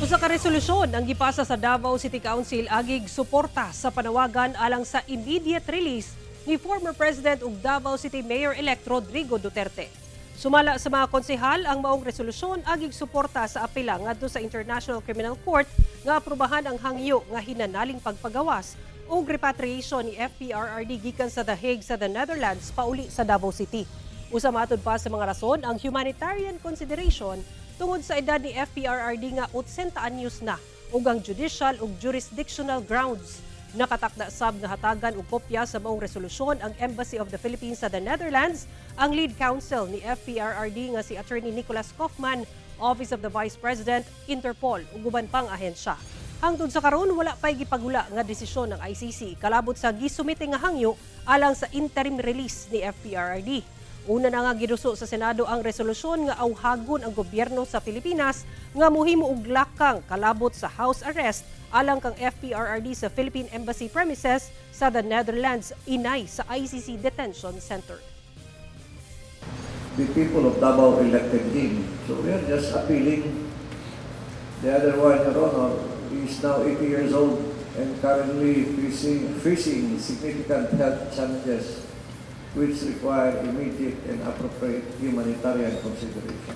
Usa ka resolusyon ang gipasa sa Davao City Council agig suporta sa panawagan alang sa immediate release ni former President ug Davao City Mayor-elect Rodrigo Duterte. Sumala sa mga konsehal, ang maong resolusyon agig suporta sa apela ngadto sa International Criminal Court nga aprubahan ang hangyo nga hinanaling pagpagawas ug repatriation ni FPRRD gikan sa The Hague sa the Netherlands pauli sa Davao City. Usa matud pa sa mga rason ang humanitarian consideration tungod sa edad ni FPRRD nga 80 anyos na ug ang judicial ug jurisdictional grounds. Nakatakda sab nga hatagan og kopya sa maong resolusyon ang Embassy of the Philippines sa the Netherlands, ang lead counsel ni FPRRD nga si Attorney Nicholas Kaufman, Office of the Vice President, Interpol ug uban pang ahensya. Hangtod sa karon, wala pa'y gipagula nga desisyon ng ICC kalabot sa gisumite nga hangyo alang sa interim release ni FPRRD. Una na nga giduso sa Senado ang resolusyon nga awhagon ang gobyerno sa Pilipinas nga muhimo og lakang kalabot sa house arrest alang kang FPRRD sa Philippine Embassy premises sa the Netherlands inay sa ICC Detention Center. The people of Davao elected him. So we are just appealing. The other one, Your Honor, is now 80 years old and currently facing significant health challenges which require immediate and appropriate humanitarian consideration.